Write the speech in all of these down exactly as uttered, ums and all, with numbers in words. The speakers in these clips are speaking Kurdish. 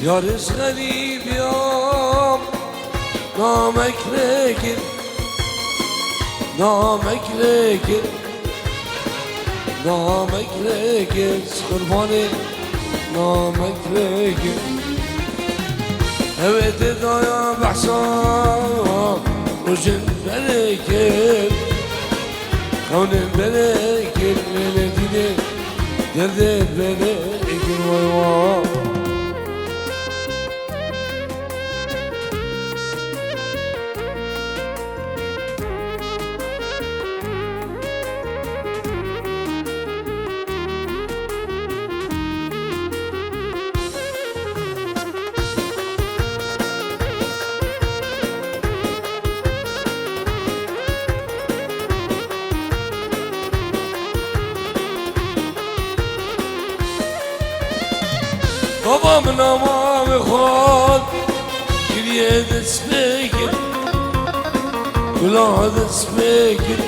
Yar ji xerîbiyam namek lêkir, namek lêkir, namek lêkir, ji qurbanê namek lêkir. Ew ê tê daya behsa rojên berê kir. Xewnên berê kir, lê lê dînê derdê berê kir, way wa. Baba min ama min xwar kiriye destpêkir, gula destpêkir,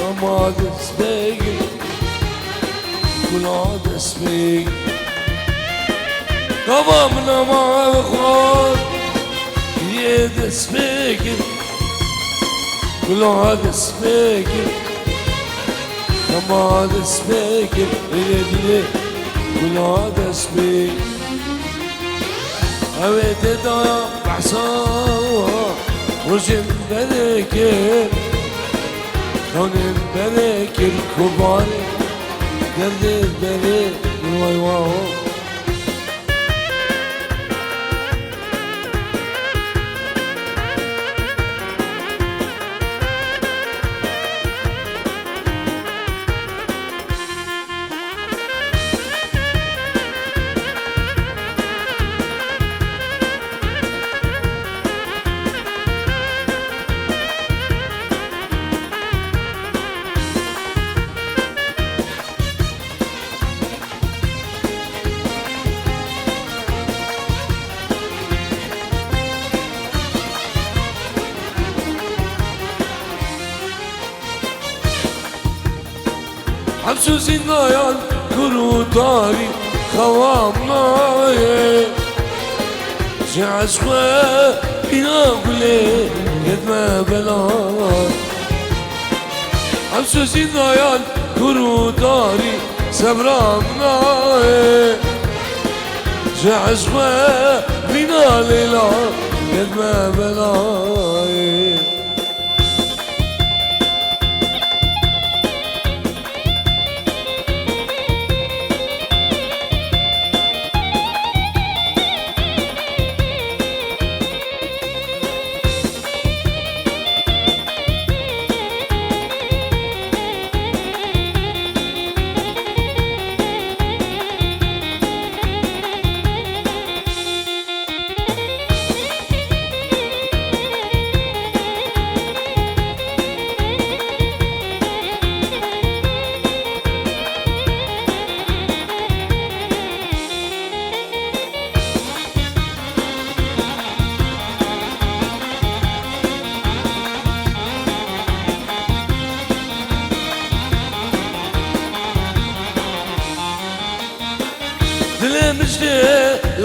ama destpêkir. Gula destpêkir. Gava min ama xwar yê destpêkir. Gula destpêkir. Ama destpêkir. Lê dilê gula destpêkir. Ew ê tê daya behsa rojên berê kir. Xewnên berê kir, kobarê derdê berê, way wa. Hepsû zîndayan kur û tarî xewa min nayê. Ji eşq we bîna gulê ketme bela. Hepsû zîndayan kur û tarî sebra min nayê. Ji eşq we bîna Leyla ketme belayê.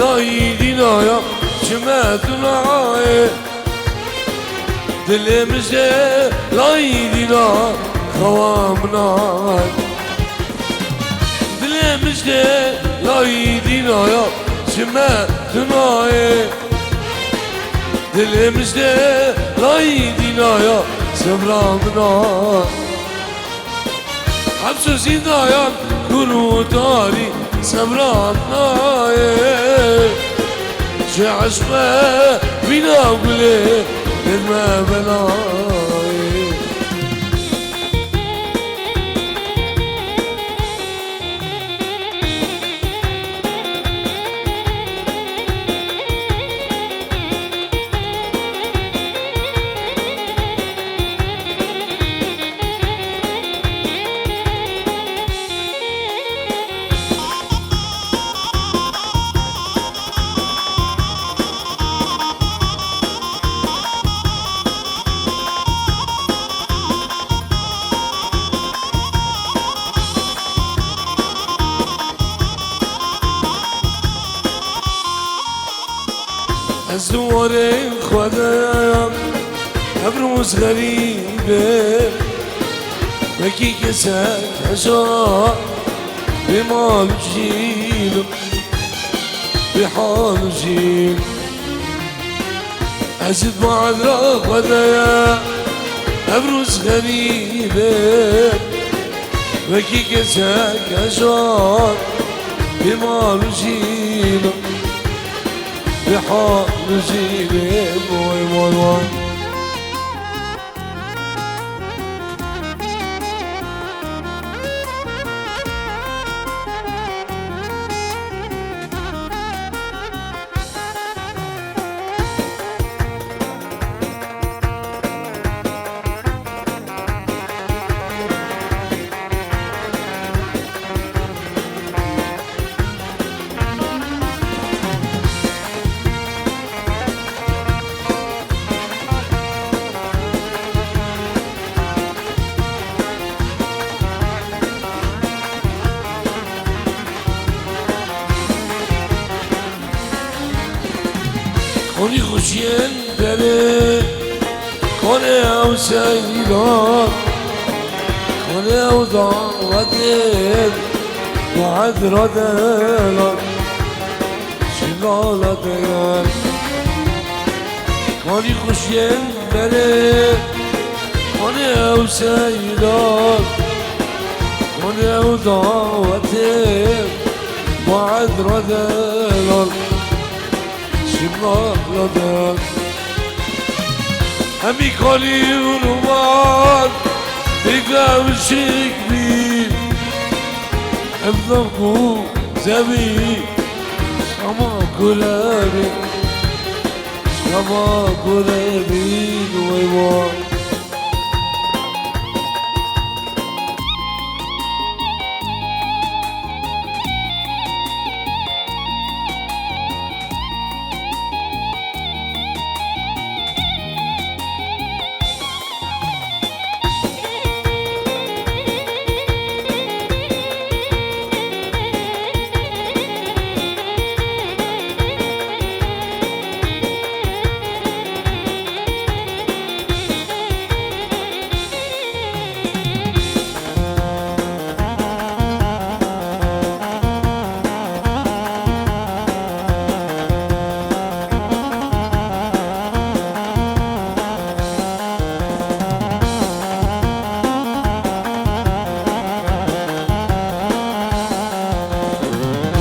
Layî dînaya çime tu nayê. Dilê min jê layî dîna xewa min ay. Dilê min jê layî dînaya çime tu nayê. Dilê min jê layî dînaya sebra min ay. Hepsû zîndayan kûr û tarî sebran nayê. Ji eşqe mîna gulê didme belayê. Ez di warê xwe de ev rûz xerîbê, wekî kesek heja bê mal û jîn, bê hal û jîn. Ez di warê xwe de ev rûz xerîbê, wekî kesek heja bê mal û jîn. Bi hal û jînê moy moy moy. Konî xuşiyên berê, konê ew seyran, konê ew dawetên, dawet radelan, şingala deyan. Konî xuşiyên berê, konê ew seyran, konê ew dawetên, dawet radelan. Şimla ladan. Hemî kalî û ruman pêk ve û şik bîn. Em zam ku zevî şama kurevî, şama kurevî weywan.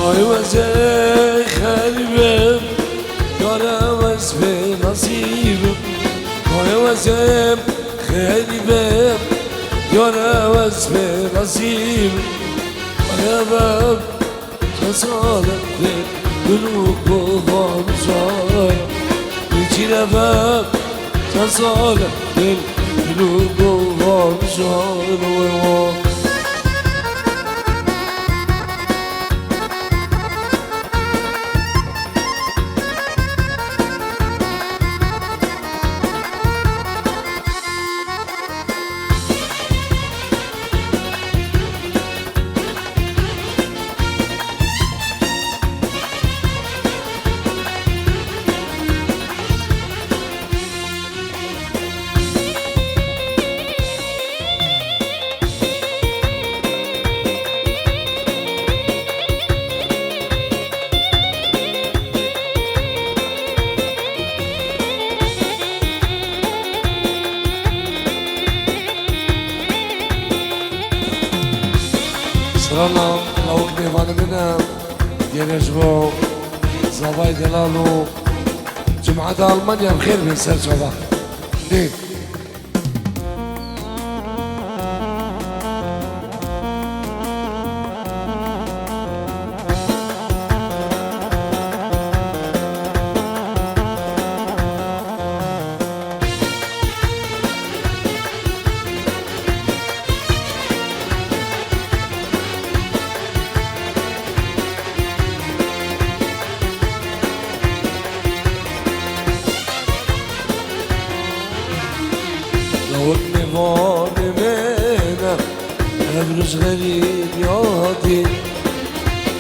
Ay wezê xerîbim, yare wez bê nasîbim. Ay wezê xerîbim, yare wez bê nasîbim. Ay wezê Çend sal e dê gulû govan şar. Çîne ve çend sal e dê gulû govan şar. Salam, lawik mêvanê min e. Gelê ji bo zavayê delal û cemaeta Almanya bi xêr bin ser çava. Dê. Lawik mêvanê min e, ev roj xerîb ya hatî.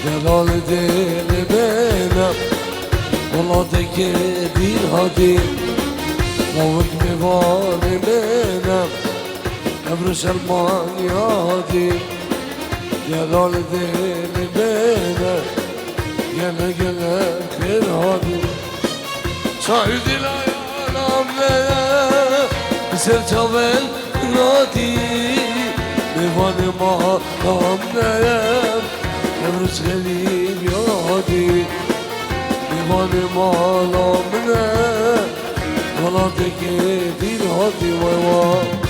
Delal dêlê min e, welateke dîr hatî. Lawik mêvanê min e, ev roj Elmanya hatî. Delal dêlê min e, gele gele pêr hatî. Şahidî layana me, bi ser çavên hatî. Mêvanê mala me, ev roj xerîb ya hatî. Mêvanê mala min e, welateke dîr hatî, way way.